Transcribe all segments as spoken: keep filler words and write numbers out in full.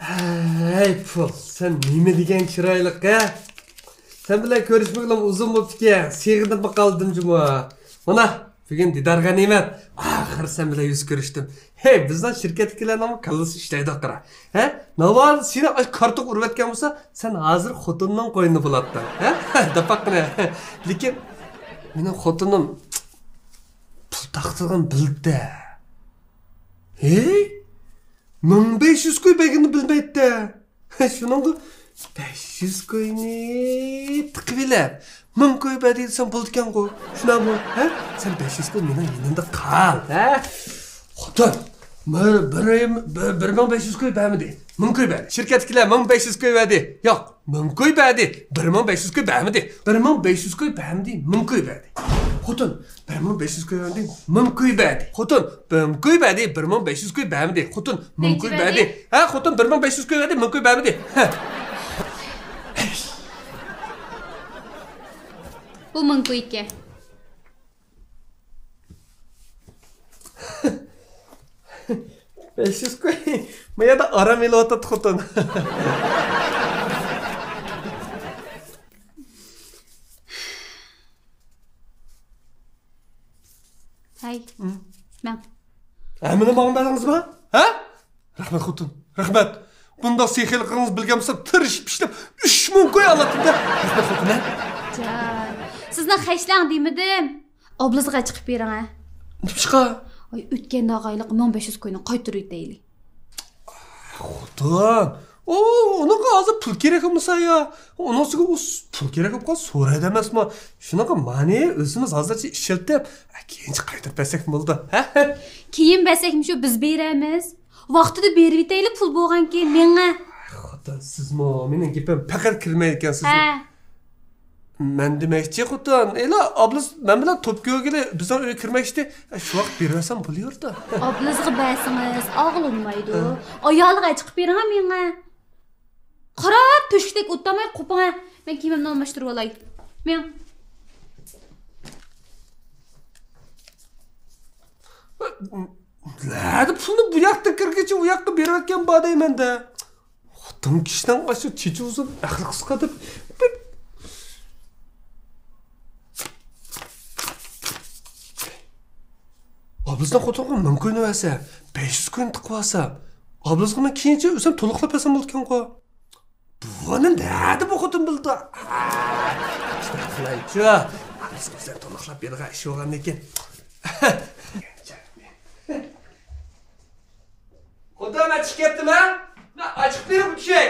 ھەي پۇل، سەن نېمە دېگەن چىرايلىق ھە؟ سەن بىلەن كۆرۈشمىگىلىمۇ ئۇزۇن بوپتىكەن، سېغىنىپمۇ قالدىم جۇمۇ. مانا، بۈگۈن دىدار غەنىيمەت، ئاخىر سەن بىلەن يۈز كۆرۈشتۈم. ھەي، بىزنىڭ شىركەتتىكىلەرنىڭمۇ كاللىسى ئىشلەيدۇ قارا. ھە؟ ناۋادا سېنى ئاش كارتوق ئۇرۇۋەتكەن بولسا، سەن ھازىر خوتۇننىڭ قوينىدا بولاتتىڭ. ھە؟ دەپ باققىنە. لېكىن مېنىڭ خوتۇنۇم پۇل تاقىتىدىغان بىلدە. ھەي؟ مىڭ بەش يۈز كوي بەرگىنىنى بىلمەيتتى. شۇنىڭغا بەش يۈز كوينى تىقىۋېلىپ، مىڭ كوي بەردى دېسەم بولىدىكەنغۇ. شۇنداقمۇ؟ ھە؟ سەن بەش يۈز كوي مېنىڭ يېنىمدا قال، ھە؟ خوتۇن، بىر، بىر، بىر، بىر مىڭ بەش يۈز كوي بەرمىدى. مىڭ كوي بەردى. شىركەتتىكىلەر مىڭ بەش يۈز كوي بەردى. ياق، مىڭ كوي بەردى. بىر مىڭ بەش يۈز كوي بەرمىدى. بىر مىڭ بەش يۈز كوي بەرمىدى. مىڭ كوي بەردى. خوتۇن، بىر مىڭ بەش يۈز كوي بەردى، مىڭ كوي بەردى. خوتۇن، مىڭ كوي بەردى، بىر مىڭ بەش يۈز كوي بەرمىدى. خوتۇن، مىڭ كوي بەردى. ھە، خوتۇن، بىر مىڭ بەش يۈز كوي بەردى، مىڭ كوي بەرمىدى. ھە. بۇ مىڭ كوي ئىكەن. بەش يۈز كوي. ما يەردە ئارام ئېلىۋاتاتتى خوتۇن. ھەي، مەڭ. ھەممىنى ماڭا بەردىڭىزما؟ ھە؟ رەھمەت خوتۇن، رەھمەت. بۇنداق سېخىيلىقىڭىزنى بىلگەن بولسام، تىرىشىپ ئىشلەپ، ئۈچ مىڭ كوي ئالاتتىم-دە. رەھمەت خوتۇن، ھە؟ جان، سىزنىڭ خەجلەڭ دېمىدىم. ئابلىزىغا چىقىپ بېرىڭە. نېمىشقا؟ ئاي، ئۆتكەن داغايلىق مىڭ بەش يۈز كوينى قايتۇرۇۋېتەيلى. خوتۇن، ئۇ، ئۇنىڭغا ھازىر پۇل كېرەك بولمىسا يا. ئۇنىڭ ئۈستىگە ئۇ س-، پۇل كېرەك بولۇپ قالسا سورايدۇ ئەمەسمۇ. شۇنىڭغا مانى ئۆزىمىز ھازىرچە ئىشلىتىپ، كېيىنچە قايتۇرۇپ بەرسەك بولىدۇ. ھە؟ كېيىن بەرسەكمۇ شۇ بىز بېرەمىز. ۋاقتىدا بېرىۋېتەيلى پۇل بولغانكىن، مېڭە. خوتۇن، سىزمۇ مېنىڭ گېپىمگە پەقەت كىرمەيدىكەنسىزمۇ؟ ھە. مەن دېمەكچى، خوتۇن، ئېلا ئابلىز مەن بىلەن توپ كۆرگىلى بىزنىڭ ئۆيگە كىرمەكچىدى. شۇ ۋاقىت بېرىۋەرسەم بولۇۋېرىدۇ. ئابلىزغا بەرسىڭىز ئاغلىنمايدۇ. ھە. ئايالىغا چىقىپ بېرىڭە مېڭە. قاراپ تۆشۈكتەك ئولتۇرماي قوپۇڭە. مەن كىيىمىمنى ئالماشتۇرۇۋالاي. مېڭ. نەدە پۇلنى بۇ ياقتا كىرگىچە ئۇ ياققا بېرىۋەتكەن بار دەيمەن-دە. خوتۇن كىشىنىڭ ئاشۇ چېچى ئۇزۇن، ئەقلى قىسقا دەپ. ئابلىزنىڭ خوتۇنغا مىڭ كوينى بەرسە، بەش يۈز كوينى تىقىۋالسا، ئابلىزغا مەن كېيىنچە ئۆزۈم تولۇقلاپ بەرسەم بولىدىكەنغۇ. بۇنى نەدە بۇ خوتۇن بىلىدۇ؟ شۇنداق قىلايچۇ. ئابلىزغا ئۆزۈم تولۇقلاپ بېرىدىغان ئىش بولغاندىكىن. خوتۇن، مەن چىقىپ كەتتىم ھە. مەن ئاچىقىپ بېرىپ چۈشەي.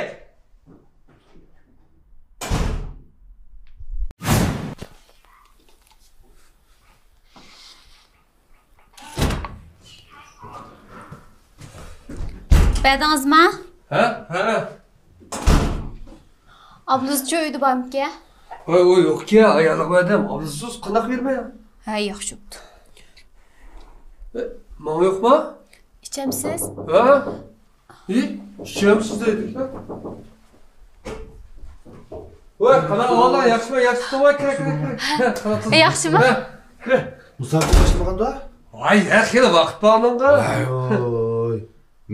بەردىڭىزما؟ ھە؟ ھە. ئابلىزچۇ ئۆيدە بارمىكەن؟ ۋاي، ئۇ يوقكەن، ئايالىغا بەردىم. ئابلىزسىز قانداق بېرىمەن؟ ھە، ياخشى بوپتۇ. ئە، ماڭا يوقما؟ ئىچەمسىز؟ ھە؟ ھى، ئىچەمسىز دېدىك. ۋاي، قانداق ئەھۋاللار، ياخشىمۇ؟ ياخشى، توۋا، كىرە، كىرە، كىرە. ھە، قانداق ئە، ياخشىمۇ؟ ھە، كىرە. مۇسابىقە باشلىمىغاندۇ؟ ۋاي، ھە، خېلى ۋاقىت بار ئۇنىڭغا. ۋاي، ۋاي.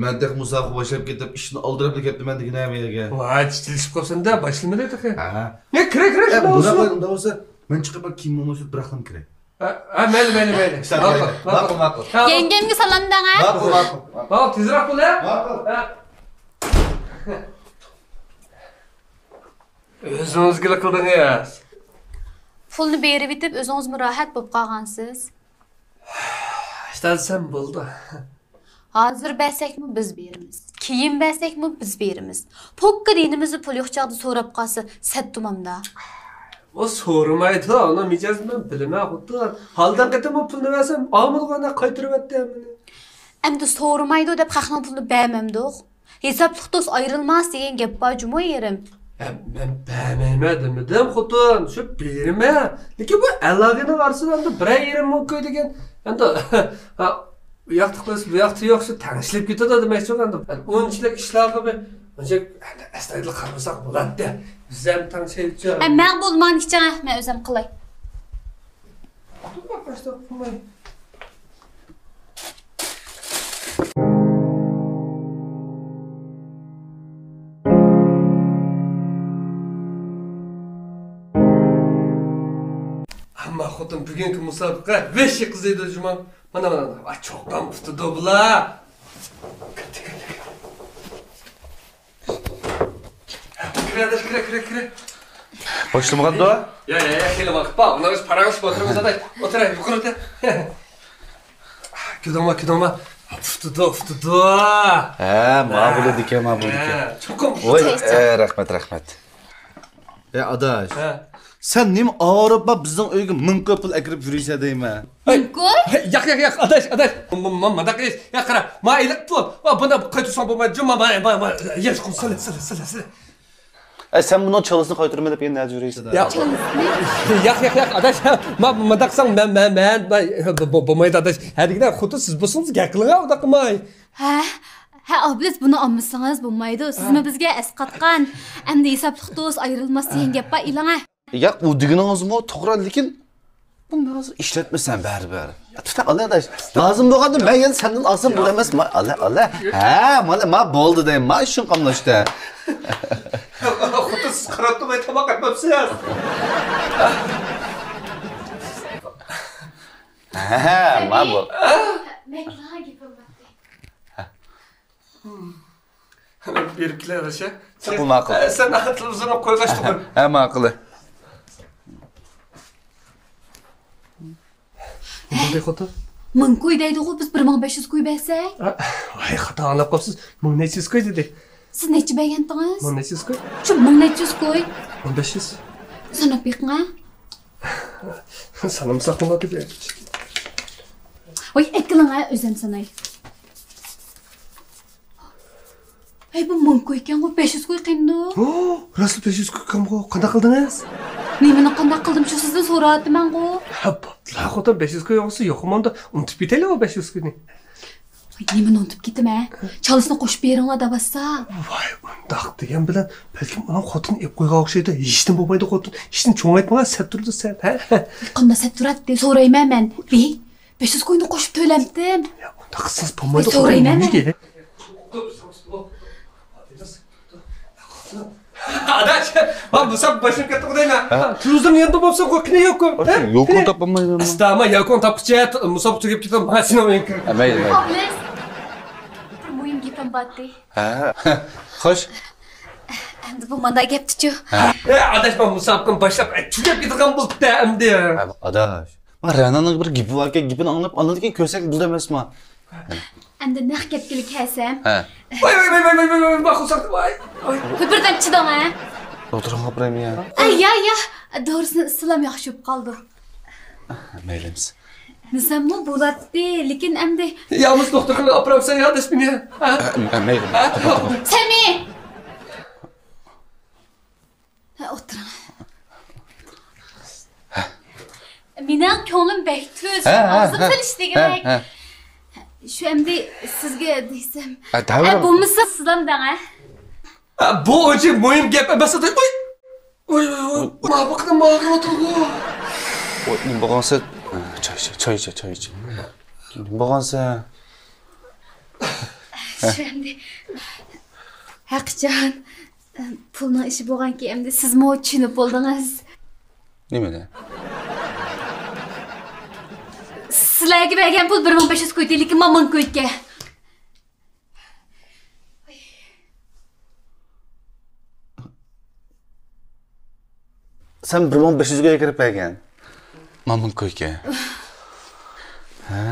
مەن تېخى مۇسابىقە باشلاپ كېتىپ، ئىشتىن ئالدىراپلا كەپتىمەن دېگىنە بۇ يەرگە. ۋاي، چىچىلىشىپ قالسۇن-دە، باشلىمىدى تېخى. ھە. يا، كىرە، كىرە، ئە، شۇنداق بولسۇن. ئۇنداق بولسا، مەن چىقىپ بىر كىيىم ئالماشتۇرۇپ بىراقلا كىرەي. ھە، ھە، مەيلى، مەيلى، مەيلى. ماقۇل، ماقۇل، ماقۇل. ھە. يەڭگەمگە سالام دەڭە. ماقۇل، ماقۇل، ماقۇل. ماقۇل، تېزرەك بول، ھە. ماقۇل. ھە. ئۆزىڭىزگىلا قىلدىڭىز. پۇلنى بېرىۋېتىپ، ئۆزىڭىزمۇ راھەت بولۇپ قالغانسىز. ئىشتە دېسەم بولدى. ھازىر بەرسەكمۇ بىز بېرىمىز. كېيىن بەرسەكمۇ بىز بېرىمىز. پوككا دېگىنىمىزدە پۇل يوق چاغدا سوراپ قالسا سەت تۇمامدا. ئۇ سورىمايدۇ، ئۇنىڭ مىجەزىنى مەن بىلىمەن، خوتۇن. ھالدىن قېتىم ئۇ پۇلنى بەرسەم، ئالمىدىغۇ ئانا قايتۇرۇۋەتتى ھەممىنى. ئەمدى سورىمايدۇ دەپ خەقنىڭ پۇلىنى بەرمەمدۇق. ھېسابلىق دوست ئايرىلماس دېگەن گەپ بار جۇمۇ يېرىم. ھە، مەن بەرمەيمەن دېمىدىم، خوتۇن. شۇ بېرىمەن. لېكىن بۇ ئەلاغىنىڭ ئارىسىدا ئەمدى بىرەر يېرىم مىڭ كوي دېگەن. ئەمدى، ھە، ئۇ ياقتا قىلسا، بۇ ياقتا يوق، شۇ تەڭشىلىپ كېتىدۇ دېمەكچى ئەمدى. ئۇنچىلىك ئىشلارغا بىر، ئۇنچە ئەستايىدىل قارىمىساق بولاتتى. بىز ھەم تەڭشەيچۇ. ھە، مەقبۇل، مانا ئىچىڭە، مەن ئۆزۈم قىلاي. تۇرما، قاشتاق قىلماي. خوتۇن، بۈگۈنكى مۇسابىقە ۋەھشىي قىزىيدۇ جۇمۇ. مانا، مانا، مانا. ۋاي، چوقۇم ئۇتىدۇ بۇلار. كىرە، ئاداش، كىرە، كىرە، كىرە. باشلىمىغاندۇ؟ يا، يا، يا، خېلى ۋاقىت بار. ئۇنىڭ ئۈچۈن پاراڭلىشىپ ئولتۇرىمىز، ئاداش. ئولتۇر، يۇقىرىدا. كۆردۈڭما، كۆردۈڭما؟ ئۇتىدۇ، ئۇتىدۇ. ھە، ما بولىدىكەن، ما بولىدىكەن. ھە، چوقۇم. ۋاي، ئە، رەھمەت، رەھمەت. ئە، ئاداش. ھە. سەن نېمە ئاۋارە بىزنىڭ ئۆيگە مىڭ كوي پۇل ئەكىرىپ يۈرۈيسەن دەيمەن. مىڭ كوي؟ ياق، ياق، ياق، ئاداش، ئاداش. ما، ما، ما، مانداق ئىش. ياق، قارا، ما ئېلىپ پۇل. ۋا، بۇنى قايتۇرساڭ بولمايدۇ. ما، ما، ما، ما، ياش قۇم، سىلە، سىلە، سىلە، سىلە. ئەي، سەن بۇنىڭ چالىسىنى قايتۇرىمەن دەپ يەنە نەدە يۈرۈيسەن؟ ياق. چالىسىنى؟ ياق، ياق، ياق، ئاداش. ما، مانداق قىلساڭ، مەن، مەن، مەن، ما، بو-، بو-، بولمايدۇ، ئاداش. ھە دېگىنە، خۇددى سىز بولسىڭىز گەپ قىلىڭ، ئۇنداق قىلماي. ھە؟ ھە، ئابلىز، بۇنى ئالمىسىڭىز بولمايدۇ. سىزمۇ بىزگە ئەسقاتقان. ئەمدى ھېسابلىق دوست ئايرىلماس دېگەن گەپ بار، ئېلىڭە. ياق، ئۇ دېگىنىڭىزمۇ توغرا، لېكىن بۇ مەن ھازىر ئىشلەتمىسەم بەرىبىر. يا، تۇتاق، ئالە، ئاداش. لازىم بولغاندا مەن يەنە سەندىن ئالسام بولامەس. ما، ئالە، ئالە. ھە، مانا، ما بولدى دەيمەن. ما ئىشىڭ قاملاشتى. خوتۇن، سىز قاراپ تۇرماي تاماق ئەتمەپسىز. ھە، ما بۇ. مەن گېپىم بار. بېرىپ كېلە، رەشە. بۇ ماقۇل. ئە، سەن تېلېۋىزورنى قويغاچ تۇغۇن. ھە، ماقۇل. بولدى، خوتۇن. مىڭ كوي دەيدىغۇ، بىز بىر مىڭ بەش يۈز كوي بەرسەك. ئە، ۋاي، خاتا ئاڭلاپ قاپسىز. مىڭ نەچچە يۈز كوي دېدى. سىز نەچچە بەرگەنتىڭىز؟ مىڭ نەچچە يۈز كوي. شۇ مىڭ نەچچە يۈز كوي. مىڭ بەش يۈز. ساناپ بېقىڭ، ھە؟ سانىمىساق بولاتتى. ۋاي، ئەكېلىڭ، ھە، ئۆزۈم ساناي. ھەي، بۇ مىڭ كوي ئىكەنغۇ، بەش يۈز كوي قېنىدۇ؟ ھو، راستلا بەش يۈز كوي ئىكەنغۇ، قانداق قىلدىڭىز؟ نېمىنى قانداق قىلدىم، شۇ سىزدىن سوراۋاتىمەنغۇ. ھە، بوپتۇلا، خوتۇن، بەش يۈز كوي يوقسا يوقىماندا، ئۇنتۇپ كېتەيلى ئۇ بەش يۈز كوينى. ۋاي، نېمىنى ئۇنتۇپ كېتىمەن؟ چالىسىنى قوشۇپ بېرىڭلار دەۋاتسا. ۋاي، ئۇنداق دېگەن بىلەن، بەلكىم ئۇنىڭ خوتۇنى ئېلىپ قويغان ئوخشايدۇ. ھېچنېمە بولمايدۇ خوتۇن. ھېچنېمە چوڭايتمىغان، سەت تۇرىدۇ سەت، ھە؟ قانداق سەت تۇراتتى؟ سورايمەن مەن. ۋىي، بەش يۈز كوينى قوشۇپ تۆلەمتىم. يا، ئۇنداق قىلسىڭىز بولمايدۇ، سورايمەن مەن. ئاداش، ما، بۇ ساپ باشلىنىپ كەتتىغۇ دەيمەن. ھە؟ تېلېۋىزورنى يېنىدا بولسا، قوي، قېنى يوقۇم. ھە؟ يوقۇم، تاپالمايمەن. ئەستا، ما، يوقۇم تاپقۇچە، مۇسابىقە تۈگەپ كېتىپ، ما، سېنىڭ ئۆيۈڭگە كىرىمەن. ھە، مەيلى، مەيلى. ئابلىز، بىر مۇھىم گېپىم بارتى. ھە، خوش. ئەمدى بۇ مانا گەپتىچۇ. ھە. ئە، ئاداش، ما، مۇسابىقىنى باشلاپ، ئە، تۈگەپ كېتىدىغان بولۇپتۇ ئەمدى. ھە، ئاداش. ما، رەنانىڭ بىر گېپى باركەن، گېپىنى ئاڭلاپ، ئاندىن كېيىن كۆرسەك بولىدۇ ئەمەسما؟ ئەمدى نەق گەپكىلا كەلسەم. ھە. ۋاي، ۋاي، ۋاي، ماقۇل ساقتى، ۋاي، ۋاي. بىردەم چىداڭ، ھە؟ ئولتۇرۇڭ، ئاپىرىم يا. ئە، يا، يا. دورىسىنى ئىچسىلام ياخشى بولۇپ قالىدۇ. مەيلىمىز. دېسەممۇ بولاتتى، لېكىن ئەمدى. يالغۇز دوختۇرخانىغا ئاپىرامسەن يا، ئاداش مېنى، ھە؟ ئە، ئە، مەيلى. ھە؟ سەمى! ھە، ئولتۇرۇڭ. مېنىڭ كۆڭلۈم بەك تۈز. ھە، ھە، ئاغزىم ھە. سېلىش دېگۈدەك. ھە، ھە. شۇ ئەمدى سىزگە دېسەم. ھە، دەۋېرىڭ. ھە، بولمىسا سىزلام دەڭ، ھە. ھە، بۇ ئۇنچە مۇھىم گەپ ئەمەس، ئاداش. ئۇي! ئۇي، ئۇي، ئۇي، ئۇي. ما بۇ قېتىم ئاغرىۋاتىدىغۇ. ئۇي، نېمە بولغانسەن؟ چاي ئىچ، چاي ئىچ، چاي ئىچ. نېمە بولغانسەن؟ شۇ ئەمدى. ھەقىچان. پۇلنىڭ ئىشى بولغانكى، ئەمدى سىزمۇ چۈشىنىپ بولدىڭىز. نېمىنى؟ سىلەرگە بەرگەن پۇل بىر مىڭ بەش يۈز كويدى، لېكىن ماڭا مىڭ كويكەن. سەن بىر مىڭ بەش يۈز كوي ئەكىرىپ بەرگەن. ماڭا مىڭ كويكەن. ھە.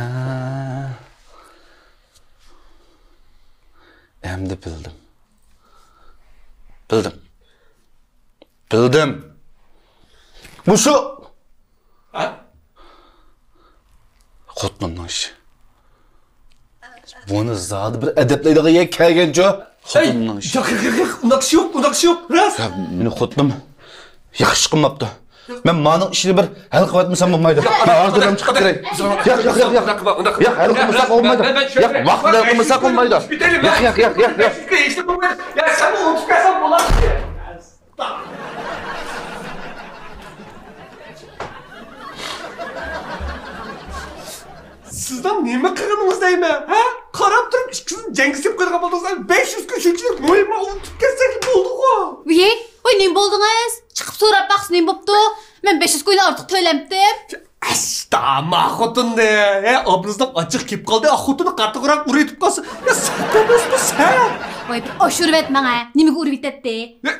ئەمدى بىلدىم. بىلدىم. بىلدىم. مۇشۇ. ھە؟ خوتۇنۇمنىڭ ئىشى. بۇنى زادى بىر ئەدەپلەيدىغان يەرگە كەلگەنچۇ؟ خوتۇنۇمنىڭ ئىشى. ياق، ياق، ياق، ياق، ئۇنداق ئىش يوق، ئۇنداق ئىش يوق، راست. يا، مېنى خوتۇنۇم ياخشى قىلماپتۇ. مەن مانىڭ ئىشىنى بىر ھەل قىلىۋەتمىسەم بولمايدۇ. مەن ھازىر ھەم چىقىپ كىرەي. ياق، ياق، ياق، ياق. ياق، ھەل قىلمىساق بولمايدۇ. ياق، ۋاقتىدا ھەل قىلمىساق بولمايدۇ. ياق، ياق، ياق، ياق، ياق. يا، سەن ئۇنتۇپ كەلسەڭ بولاتتى. سىزنىڭ نېمە قىلغىنىڭىز دەيمەن، ھە؟ قاراپ تۇرۇپ ئىككىسىنى جەڭگە سېلىپ قويىدىغان بولدىڭىز، بەش يۈز كوي شۇنچىلىك مۇھىم، ئۇنتۇپ كەتسەك بولدىغۇ. ۋىي، ۋىي، نېمە بولدىڭىز؟ چىقىپ سوراپ باقسا نېمە بوپتۇ؟ مەن بەش يۈز كوينى ئارتۇق تۆلەمتىم. ئاما خوتۇننى، ھە، ئابلىزنىڭ ئاچچىقى كېلىپ قالدى، خوتۇنى قاتتىقراق ئۇرۇۋېتىپ قالسا، يا سەن ئەمەسمۇ سەن؟ ۋاي، بىر ئاشۇرۇۋەتمەڭ ھە، نېمىگە ئۇرۇۋېتەتتى؟ يا،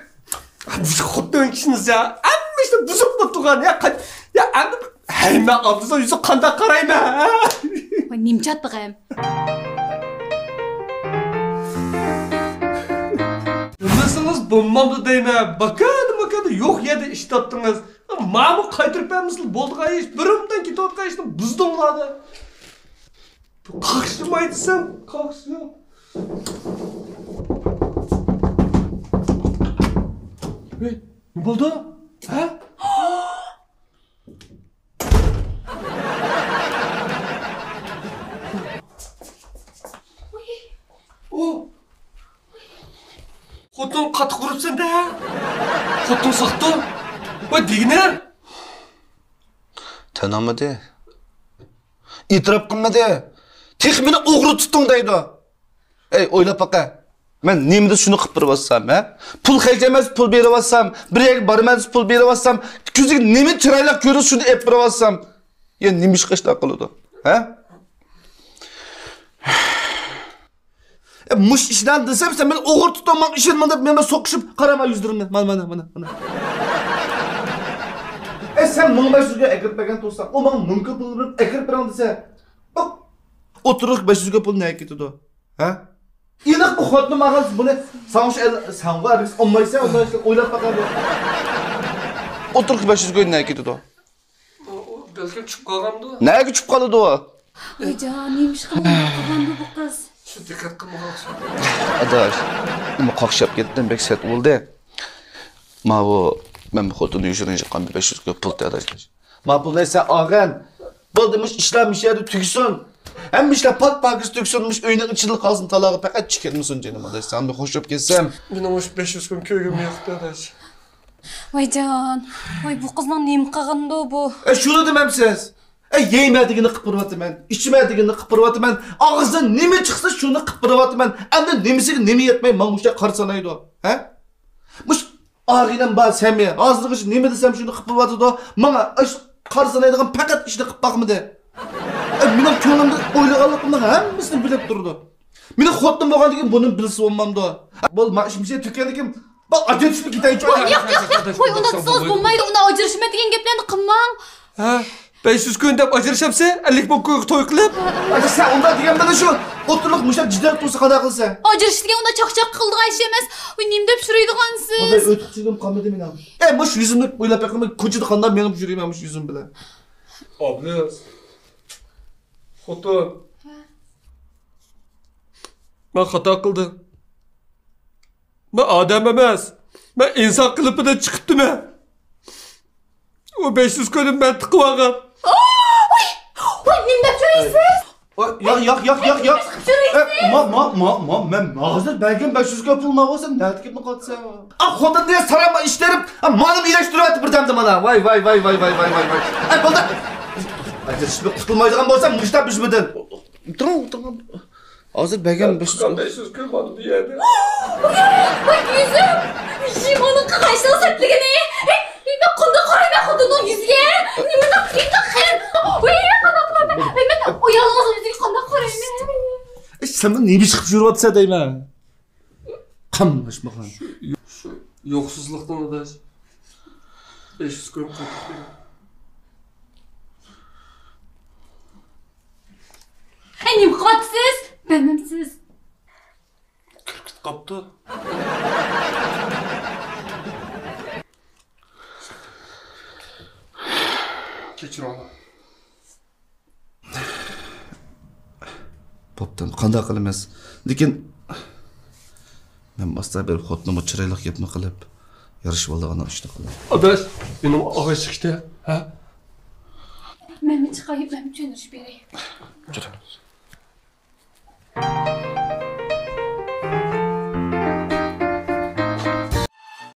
بۇ خوتۇن كىشىنىز يا، ھەممە ئىشنى بۇزۇپ تۇرغان يا، قاچ-، يا، ئەمدى ھەي، مەن ئابلىزنىڭ يۈزىگە قانداق قارايمەن، ھە؟ ۋاي، نېمە چاتتىغىم؟ بىلمىسىڭىز بولمامدۇ دەيمەن، باكادا ماكادا يوق يەردە ئىش تاپتىڭىز. ماڭا قايتۇرۇپ بەرمىسىلا بولىدىغان ئىش، بىرىمدىن كېتىۋاتقان ئىشنى بۇزدۇڭلار-دە. قاقشىماي دېسەم، قاقشىدى. ھەي، نېمە بولدى؟ ھە؟ ئۇ. خوتۇن قاتتىق ئۇرۇپسەن-دە. خوتۇن ساقتۇ. ۋاي دېگىنە. تونۇمىدى. ئېتىراپ قىلمىدى. تېخى مېنى ئوغرى تۇتتۇڭ دەيدۇ. ئەي، ئويلاپ باقە. مەن نېمىدە شۇنى قىلىپ بېرىۋاتسام، ھە؟ پۇل خەجلەيمەن دېسە پۇل بېرىۋاتسام، بىر يەرگە بارىمەن دېسە پۇل بېرىۋاتسام، كۆزىگە نېمە چىرايلىق كۆرۈنسە شۇنى ئېلىپ بېرىۋاتسام. يا نېمە ئىشقا ئىشتىها قىلىدۇ، ھە؟ ئە، مۇشۇ ئىشلارنى دېسەم، سەن مېنى ئوغرى تۇتۇڭ، ماڭا ئىشەنمەڭ دەپ، مېنى سوقۇشۇپ قارا، مانا يۈزلىرىمنى. مانا، مانا، مانا، مانا. ئە، سەن مىڭ بەش يۈزگە ئەكىرىپ بەرگەن تۇرساڭ، ئۇ ماڭا مىڭ كوي پۇل بېرىپ ئەكىرىپ بېرىڭ دېسە، بۇ ئوتتۇرىلىق بەش يۈز كوي پۇل نەگە كېتىدۇ؟ ھە؟ ئېنىق بۇ خوتۇنۇم ئالغان بۇنى ساڭا شۇ ئەل-، ساڭا ھەرگىز ئالمايسەن، ئۇنداق ئىشلار ئويلاپ باقايلى. ئوتتۇرىلىق بەش يۈز كوي نەگە كېتىدۇ؟ ئۇ، ئۇ بەلكىم چۈشۈپ قالغاندۇ؟ نەگە چۈشۈپ قالىدۇ؟ ۋايجان، نېمىشقا بۇنداق قىلغاندۇ بۇ قىز؟ شۇ دىققەت قىلمىغان ئوخشايدۇ. ئاداش، نېمە قاقشاپ كەتتىم، بەك سەت بولدى. ماۋۇ، مەن بۇ خوتۇننى يوشۇرۇن چىققان بەش يۈز كوي پۇل ئاداش. ما پۇلنى سەن ئالغىن. بولدى، مۇشۇ ئىشلار مۇشۇ يەردە تۈگىسۇن. ھەممە ئىشلار پاك-پاكىز تۈگىسۇن، مۇشۇ ئۆينىڭ ئىچىدىلا قالسۇن، تالاغا پەقەت چىقىپ كەتمىسۇن، جېنىم ئاداش. سەن بىر خوش بولۇپ كەتسەم. مېنىڭ مۇشۇ بەش يۈز كويۇم كۆرگۈم يوق ئاداش. ۋايجان، ۋاي بۇ قىزنىڭ نېمە قىلغىنىدۇ بۇ؟ ئە، شۇنى دېمەمسىز؟ ئە، يەيمەن دېگىنىنى قىلىپ بېرىۋاتىمەن، ئىچىمەن دېگىنىنى قىلىپ بېرىۋاتىمەن، ئاغزىدىن نېمە چىقسا شۇنى قىلىپ بېرىۋاتىمەن. ئەمدى نېمىسىگە نېمە يەتمەي ماڭا مۇشۇنداق قارا سانايدۇ؟ ھە؟ مۇشۇ ئاغىنەم بار سەمى، ھازىرغىچە نېمە دېسەم شۇنى قىلىپ بېرىۋاتىدۇ. ماڭا ئاش قارا سانايدىغان پەقەت ئىشنى قىلىپ باقمىدى. ئە، مېنىڭ كۆڭلۈمدە ئويلىغانلىقىمنىڭ ھەممىسىنى بىلىپ تۇرىدۇ. مېنىڭ خوتۇنۇم بولغاندىكىن بۇنى بىلسە بولمامدۇ؟ بول، ما ئىشىمنى تۈگەتكەندىكىن، بول، ئاجرىتىشىپ كېتەيچۇ. ۋاي، ياق، ياق، ياق، ۋاي، ئۇنداق دېسىڭىز بولمايدۇ، ئۇنداق ئاجرىشىمەن دېگەن گەپلەرنى قىلماڭ. ھە؟ بەش يۈز كوينى دەپ ئاجرىشامسەن، ئەللىك مىڭ كويغا توي قىلىپ. ئاجا، سەن ئۇنداق دېگەن بىلەن شۇ ئوتتۇرىلىق مۇشۇنداق جىدەل تۇرسا قانداق قىلىسەن؟ ئاجرىشىش دېگەن ئۇنداق چاقچاق قىلىدىغان ئىش ئەمەس. ۋاي، نېمە دەپ يۈرىدىغانسىز؟ ئۆتۈكچىلىكىم قالمىدى مېنىڭ. ئەي، مۇشۇ يۈزۈمنى ئويلاپ بېقىڭ، كوچىدا قانداق مېڭىپ يۈرىمەن مۇشۇ يۈزۈم بىلەن؟ ئابلىز. خوتۇن. ھە؟ مەن خاتا قىلدىم. مەن ئادەم ئەمەس. مەن ئىنسان قېلىپىدا چىقىپتىمەن. ئۇ بەش يۈز كوينى مەن تىقىۋالغان. ۋاي، ۋاي، نېمە دەپ يۈرىسىز؟ ۋاي، ياق، ياق، ياق، ياق، ياق. ئە، ما، ما، ما، ما، مەن ھازىر بەرگەن بەش يۈز كوي پۇل ماۋۇ، سەن نەدە كېتىپ قالدىسەن؟ ئا، خوتۇن دېگەن ساراڭ ئىشلىرىم، ئا، مانا ئىلەشتۈرۈۋەتتى بىردەمدە مانا. ۋاي، ۋاي، ۋاي. ئە، بولدى. ئاجرىشىپ قۇتۇلمايدىغان بولسام، مۇشتا بىزمىدىن. تۇرۇڭ، تۇرۇڭ. ھازىر بەرگەن بەش يۈز كوي. بەش يۈز كوي مانا بۇ يەردە. ۋاي، يۈزۈم! يۈزۈم، ئۇنىڭ قىلغان ئىشىنىڭ سەتلىكىنى. ھەي، مەن قانداق قارايمەن خوتۇننىڭ يۈزىگە؟ نېمىنداق قىيىن خىل. ۋاي، قانداق قىلىمەن؟ ۋاي، مەن ئۇيالغان يۈزىگە قانداق قارايمەن؟ ئەي، سەن بۇ نېمە ئىش قىلىپ يۈرۈۋاتىسەن دەيمەن. قاملاشمىغان. شۇ، شۇ يوقسۇزلۇقتىن ئاداش. بەش يۈز كويۇم قايتىپ كېلىپ. ھەي، نېمە قىلىۋاتىسىز؟ بەرمەمسىز؟ كىرپىك قاپتۇ. كەچۈرۈڭلار. بوپتۇ، قانداق قىلىمىز؟ لېكىن مەن ئاستا بېرىپ خوتۇنۇمغا چىرايلىق گەپنى قىلىپ، يارىشىۋالىدىغان ئىشنى قىلاي. ئاداش، مېنىڭ ئاغاي چىقىشتى، ھە؟ مەنمۇ چىقاي، مەنمۇ چۈشەندۈرۈش بېرەي. جۈرە.